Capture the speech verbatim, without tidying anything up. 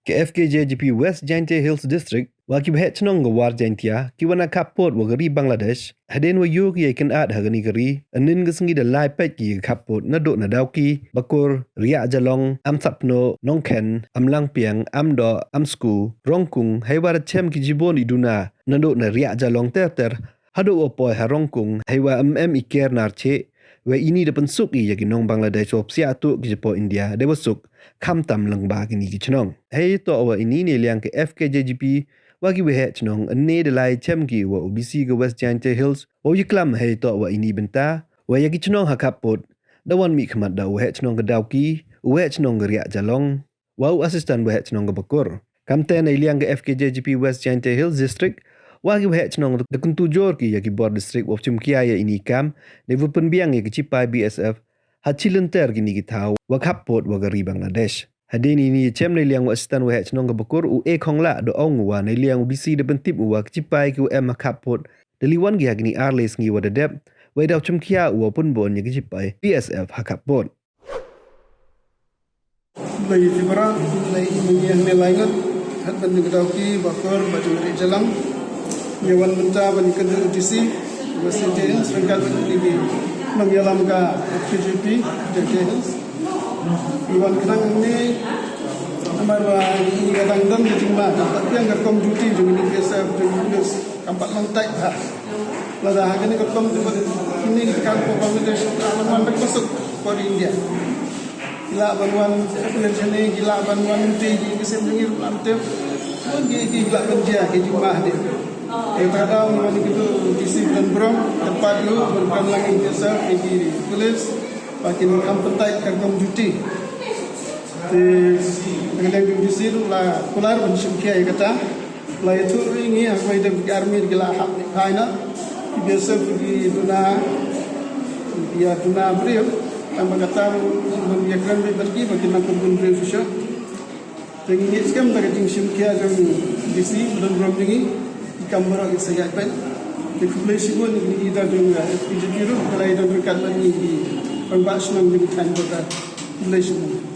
Ka F K J G P West Jaintia Hills District, wa ki waheh chnong ka War Jaintia, ki wan ha khappud wa ka ri Bangladesh, hadien wa yoh ki ya i kynad ha kani ka ri, ynnin ka sngi da lai peit ki ya ka khappud, naduh na Dawki, Bakur, Riahjalong, Amsapno, Nongkhen, Amlangpiang, Amdoh, Amsku, Rongkung, heiwa da chem ki chibun i duna, naduh na Riahjalong ter ter, haduh wa poi ha Rongkung, heiwa em em i ker nar cheh, wa ini da pynsuk i ya ki nong Bangladesh wa psiah tuh ki chapoh India, dei wa suk, khamtam lyngba kini ki chnong. Heitoh wa ini, neiliang ka F K J G P, wa ki waheh chnong, ynne da lai chem ki wa u D C ka West Jaintia Hills, wa u yaklam heitoh wa ini bynta, wa ya ki chnong ha khappud, da wan mihkhmat da u waheh chnong ka Dawki, u waheh chnong ka Riahjalong, wa u assistant waheh chnong ka Bakur. Kamte neiliang ka F K J G P West Jaintia Hills District, wa ki waheh chnong da kyntu jur ki ya ki bor district wa chimkhia ya ini i kam, dei wa pynbiang ya ki chipai B S F, ha chilynter kini ki thaw, wa khappud wa ka ri Bangladesh. Hadien ini i chem, neiliang u assistant waheh chnong ka Bakur, u E Khonglah, da ong u wa neiliang u D C da pyntip u wa ki chipai ki wa em ha khappud, da liwan ki ha kini ar lai sngi wa da dep, wa i daw chimkhia u wa pynbun ya ki chipai B S F ha khappud. Lai Fibra, lai ini ni lai ngat, hat ban ni ka Dawki, Bakur, bad jong Riahjalong. Ni wan bynta ban kyntu D C, West Jaintia Hills, ryngkat bad ini ki nongyalam ka F K J P, Jaintia Hills. Ni wan khnang ni, namar wa ini ka dang don ka jingma, ka pat biang ka rukom duty jong ini B S F, jong ini police, kam pat long tight ha. Lada ha kani ka rukom duty, ini ka kam ko Bangladesh, ka long wan bad masuk ko India. Ki lah ban wan, ki lah ban wan duty, ki, ki sim jong i rukom duty. Wan ki, ki lah ban jia, ki jingma ni. Ka ta daw ni wan ki tu, D C Blenbrom, tempat tu, ban kam lang ki sa, ki, ki police, ba kin kam pyntait ka rukom duty. Te, ka liang D C tu la kular ban chimkhia ya kata. La ïathuh ri ngi ha kawei da ki army ki la hap ni phaina. Ki B S F ki duna, ki ya duna briew. Tang ba kata ban ïakren bad ki ba ki nang kum bun briew shisha. Te ngi ngeit skhem da ka jingchimkhia jong D C, Blenbrom jong ngi. Ki kam baroh ki sa ïaid peit. Te khublei shibun ngi ki da jong F K J P ruh, ka la ïadon ryngkat bad ngi ki rangbah shnong jong ki thaiñ Bhota. Khublei shibun.